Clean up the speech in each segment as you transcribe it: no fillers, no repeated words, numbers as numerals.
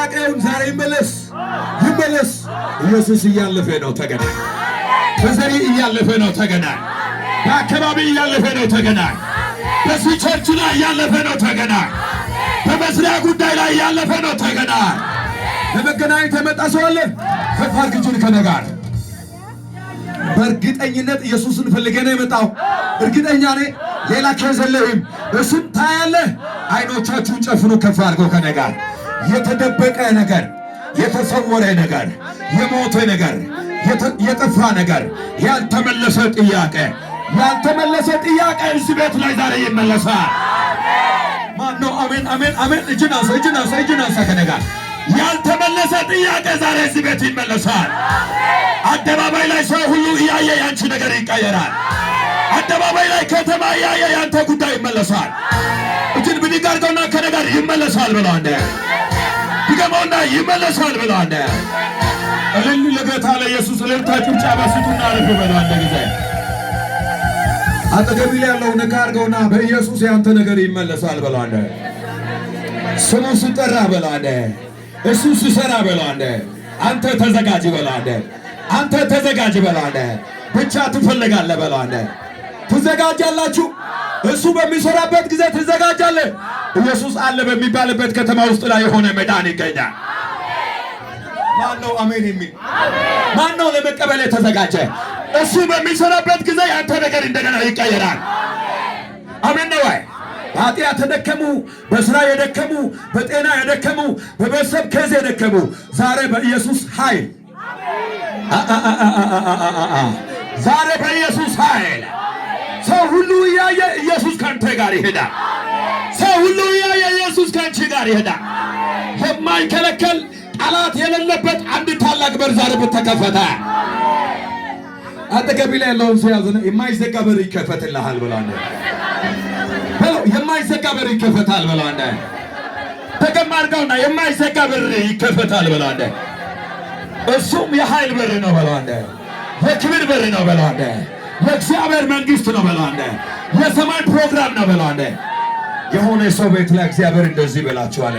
ጥያቄውን ዛሬ ይመለስ፣ ይመለስ። ኢየሱስ እያለፈ ነው፣ ተገናኝ። በዘሪ እያለፈ ነው፣ ተገናኝ። በአካባቢ እያለፈ ነው፣ ተገናኝ። በዚህ church ላይ እያለፈ ነው፣ ተገናኝ። በመስሪያ ጉዳይ ላይ እያለፈ ነው፣ ተገናኝ። ለመገናኘት የመጣ ሰው አለ? ከፍ አድርግ እጅን ከእኔ ጋር። በእርግጠኝነት ኢየሱስን ፈልጌ ነው የመጣው። እርግጠኛ ነኝ። ሌላ case የለህም። እሱን ታያለህ። አይኖቻችሁን ጨፍኑ፣ ከፍ አድርገው ከእኔ ጋር። የተደበቀ ነገር፣ የተሰወረ ነገር፣ የሞተ ነገር፣ የጠፋ ነገር፣ ያልተመለሰ ጥያቄ፣ ያልተመለሰ ጥያቄ እዚህ ቤት ላይ ዛሬ ይመለሳል። ማነው? አሜን፣ አሜን፣ አሜን። እጅን አንሳ፣ እጅን አንሳ፣ እጅን አንሳ ከእኔ ጋር። ያልተመለሰ ጥያቄ ዛሬ እዚህ ቤት ይመለሳል። አደባባይ ላይ ሰው ሁሉ እያየ ያንቺ ነገር ይቀየራል። አደባባይ ላይ ከተማ እያየ ያንተ ጉዳይ ይመለሳል። እጅን ብድግ አድርገውና ከእኔ ጋር ይመለሳል ብለው አንዴ ድገመውና ይመለሳል ብለው አንዴ። እልል ለጌታ ለኢየሱስ እልልታ ጭብጨባ ስጡና አረፍ በለው አንድ ጊዜ። አጠገቢ ላይ ያለው ነካ አድርገውና በኢየሱስ ያንተ ነገር ይመለሳል በለው አንዴ። ስሙ ስጠራ በለው አንዴ። እሱ ሲሰራ በለው አንዴ። አንተ ተዘጋጅ በለው አንዴ። አንተ ተዘጋጅ በለው አንዴ። ብቻ ትፈልጋለህ በለው አንዴ። ትዘጋጃላችሁ። እሱ በሚሰራበት ጊዜ ትዘጋጃለህ። ኢየሱስ አለ በሚባልበት ከተማ ውስጥ ላይ የሆነ መዳን ይገኛል። ማን ነው አሜን የሚል? ማን ነው ለመቀበል የተዘጋጀ? እሱ በሚሰራበት ጊዜ ያንተ ነገር እንደገና ይቀየራል። አሜን ነው ወይ? በኃጢአት የደከሙ፣ በስራ የደከሙ፣ በጤና የደከሙ፣ በቤተሰብ case የደከሙ ዛሬ በኢየሱስ ኃይል፣ ዛሬ በኢየሱስ ኃይል ሰው ሁሉ እያየ ኢየሱስ ከአንተ ጋር ይሄዳል። ሰው ሁሉ እያየ ኢየሱስ ከአንቺ ጋር ይሄዳል። የማይከለከል ጠላት የሌለበት አንድ ታላቅ በር ዛሬ ተከፈተ። አጠገቢ ላይ ያለውን ሰው ያዘነ የማይዘጋ በር ይከፈትልሃል ብሏል። በለው፣ የማይዘጋ በር ይከፈታል በለው። አንዴ ተገማ አድርገውና የማይዘጋ በር ይከፈታል በለው። አንዴ እሱም የኃይል በር ነው በለው። አንዴ የክብር በር ነው በለው። አንዴ የእግዚአብሔር መንግስት ነው በለው። አንዴ የሰማይ ፕሮግራም ነው በለው። አንዴ የሆነ ሰው ቤት ላይ እግዚአብሔር እንደዚህ በላቸዋል።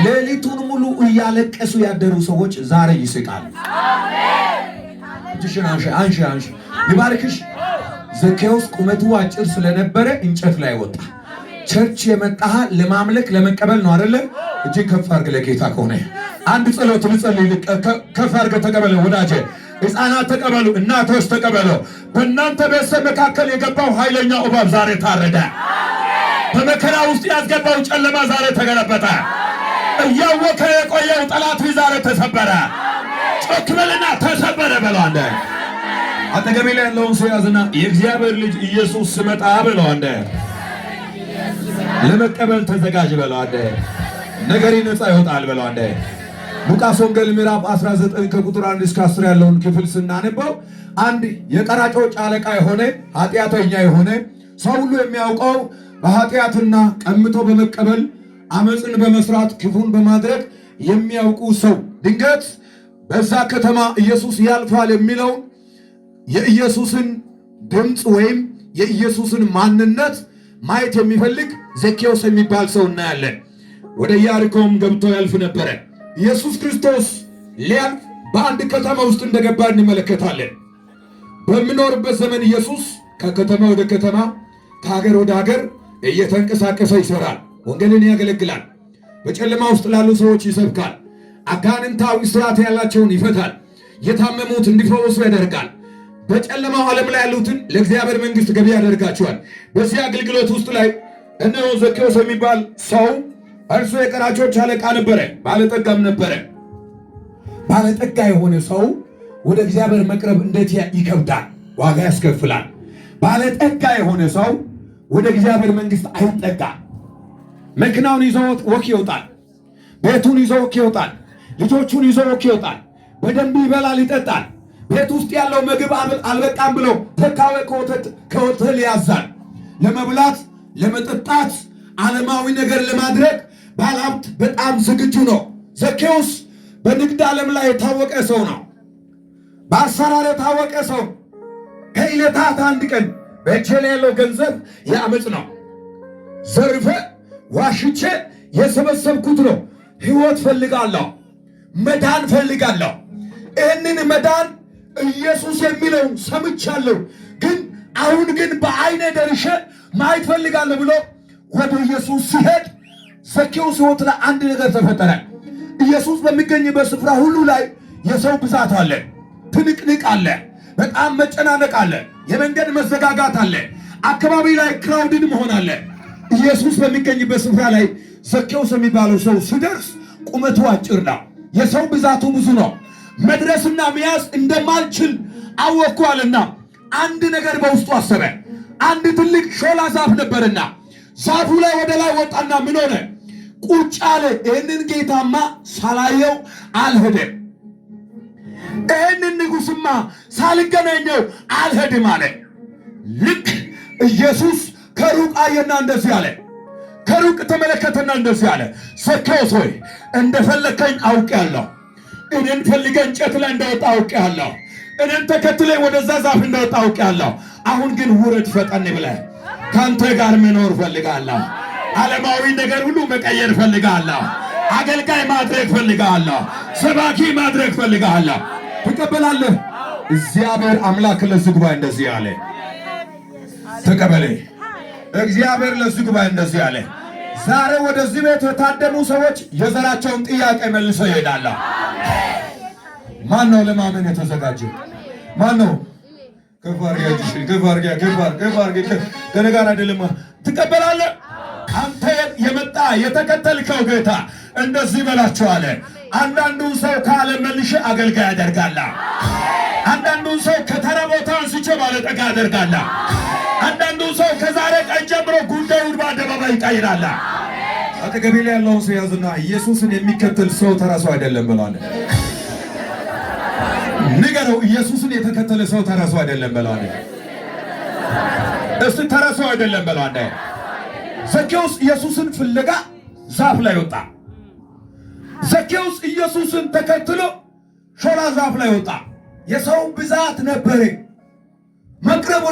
ሌሊቱን ሙሉ እያለቀሱ ያደሩ ሰዎች ዛሬ ይስቃሉ። እጅሽን አንሺ፣ አንሺ፣ አንሺ። ይባርክሽ። ዘኬዎስ ቁመቱ አጭር ስለነበረ እንጨት ላይ ወጣ። Church የመጣህ ለማምለክ ለመቀበል ነው አይደለ? እጅን ከፍ አድርግ ለጌታ ከሆነ አንድ ጸሎት ልጸልይ። ከፍ አድርገህ ተቀበለ ወዳጄ። ሕፃናት ተቀበሉ፣ እናቶች ተቀበሉ። በእናንተ ቤተሰብ መካከል የገባው ኃይለኛ እባብ ዛሬ ታረደ። በመከራ ውስጥ ያስገባው ጨለማ ዛሬ ተገለበጠ። እያወከ የቆየው ጠላት ዛሬ ተሰበረ። ጮክ በልና ተሰበረ በለው። አንዴ አጠገቤ ላይ ያለውን ሰው ያዝና የእግዚአብሔር ልጅ ኢየሱስ ስመጣ በለው። አንዴ ለመቀበል ተዘጋጅ በለው። አንዴ ነገሪ ነፃ ይወጣል በለው። አንዴ ሉቃስ ወንጌል ምዕራፍ 19 ከቁጥር 1 እስከ 10 ያለውን ክፍል ስናነበው አንድ የቀራጮች አለቃ የሆነ፣ ኃጢአተኛ የሆነ፣ ሰው ሁሉ የሚያውቀው፣ በኃጢአትና ቀምቶ በመቀበል፣ አመፅን በመስራት፣ ክፉን በማድረግ የሚያውቁ ሰው ድንገት በዛ ከተማ ኢየሱስ ያልፋል የሚለውን የኢየሱስን ድምፅ ወይም የኢየሱስን ማንነት ማየት የሚፈልግ ዘኬዎስ የሚባል ሰው እናያለን። ወደ ኢያሪኮም ገብቶ ያልፍ ነበረ። ኢየሱስ ክርስቶስ ሊያልፍ በአንድ ከተማ ውስጥ እንደገባ እንመለከታለን። በሚኖርበት ዘመን ኢየሱስ ከከተማ ወደ ከተማ፣ ከሀገር ወደ ሀገር እየተንቀሳቀሰ ይሰራል። ወንጌልን ያገለግላል። በጨለማ ውስጥ ላሉ ሰዎች ይሰብካል። አጋንንታዊ ስርዓት ያላቸውን ይፈታል። የታመሙት እንዲፈወሱ ያደርጋል። በጨለማው ዓለም ላይ ያሉትን ለእግዚአብሔር መንግሥት ገቢ ያደርጋቸዋል። በዚህ አገልግሎት ውስጥ ላይ እነሆ ዘኬዎስ የሚባል ሰው፣ እርሱ የቀራጮች አለቃ ነበረ፣ ባለጠጋም ነበረ። ባለጠጋ የሆነ ሰው ወደ እግዚአብሔር መቅረብ እንዴት ይከብዳል፣ ዋጋ ያስከፍላል። ባለጠጋ የሆነ ሰው ወደ እግዚአብሔር መንግሥት አይጠጋ። መኪናውን ይዞ walk ይወጣል። ቤቱን ይዞ walk ይወጣል። ልጆቹን ይዞ walk ይወጣል። በደንብ ይበላል፣ ይጠጣል። ቤት ውስጥ ያለው ምግብ አልበቃም ብሎ takeaway ከሆቴል ያዛል። ለመብላት፣ ለመጠጣት፣ ዓለማዊ ነገር ለማድረግ ባለሀብት በጣም ዝግጁ ነው። ዘኬዎስ በንግድ ዓለም ላይ የታወቀ ሰው ነው። በአሰራር የታወቀ ሰው። ከዕለታት አንድ ቀን በእጄ ላይ ያለው ገንዘብ የአመፅ ነው፣ ዘርፌ ዋሽቼ የሰበሰብኩት ነው። ሕይወት ፈልጋለሁ፣ መዳን ፈልጋለሁ። ይህንን መዳን ኢየሱስ የሚለውን ሰምቻለሁ፣ ግን አሁን ግን በዓይኔ ደርሼ ማየት ፈልጋለሁ ብሎ ወደ ኢየሱስ ሲሄድ ዘኬዎስ ሕይወት ላይ አንድ ነገር ተፈጠረ። ኢየሱስ በሚገኝበት ስፍራ ሁሉ ላይ የሰው ብዛት አለ፣ ትንቅንቅ አለ፣ በጣም መጨናነቅ አለ፣ የመንገድ መዘጋጋት አለ፣ አካባቢ ላይ crowded መሆን አለ። ኢየሱስ በሚገኝበት ስፍራ ላይ ዘኬዎስ የሚባለው ሰው ሲደርስ ቁመቱ አጭር ነው፣ የሰው ብዛቱ ብዙ ነው። መድረስና መያዝ እንደማልችል አወቅኩ አለና አንድ ነገር በውስጡ አሰበ። አንድ ትልቅ ሾላ ዛፍ ነበርና ዛፉ ላይ ወደ ላይ ወጣና ምን ሆነ? ቁጭ አለ። ይህንን ጌታማ ሳላየው አልሄድም፣ ይህንን ንጉሥማ ሳልገናኘው አልሄድም አለ። ልክ ኢየሱስ ከሩቅ አየና እንደዚህ አለ። ከሩቅ ተመለከተና እንደዚህ አለ፣ ዘኬዎስ ሆይ እንደፈለከኝ አውቄአለሁ። እኔን ፈልገህ እንጨት ላይ እንደወጣ አውቄአለሁ። እኔን ተከትለኝ ወደዛ ዛፍ እንደወጣ አውቄአለሁ። አሁን ግን ውረድ ፈጠን ብለህ፣ ከአንተ ጋር መኖር ፈልጋለሁ። ዓለማዊ ነገር ሁሉ መቀየር ፈልጋለሁ። አገልጋይ ማድረግ ፈልጋለሁ። ሰባኪ ማድረግ ፈልጋለሁ። ትቀበላለህ? እግዚአብሔር አምላክ ለዚህ ጉባኤ እንደዚህ አለ። ተቀበሌ። እግዚአብሔር ለዚህ ጉባኤ እንደዚህ አለ። ዛሬ ወደዚህ ቤት የታደሙ ሰዎች የዘራቸውን ጥያቄ መልሰው ይሄዳሉ። ማን ነው ለማመን የተዘጋጀ? ማን ነው? ከፍ አድርጊ እጅሽን፣ ከፍ አድርጊ፣ ከፍ አድርጊ፣ ከፍ አድርጊ። ከእኔ ጋር አይደለም። ትቀበላለህ? አንተ የመጣ የተከተልከው ጌታ እንደዚህ በላቸው አለ። አንዳንዱን ሰው ከዓለም መልሼ አገልጋይ አደርጋለሁ። አንዳንዱን ሰው ከተራ ቦታ አንስቼ ባለጠጋ አደርጋለሁ። አንዳንዱን ሰው ከዛሬ ቀን ጀምሮ ጉዳዩን በአደባባይ ይቀይራል። አጠገቤ ላይ ያለውን ሰው ያዝና ኢየሱስን የሚከተል ሰው ተራ ሰው አይደለም በለው። ንገረው፣ ኢየሱስን የተከተለ ሰው ተራ ሰው አይደለም በለው። እስቲ ተራ ሰው አይደለም በለው። ዘኬዎስ ኢየሱስን ፍለጋ ዛፍ ላይ ወጣ። ዘኬዎስ ኢየሱስን ተከትሎ ሾላ ዛፍ ላይ ወጣ። የሰው ብዛት ነበረ። መቅረብ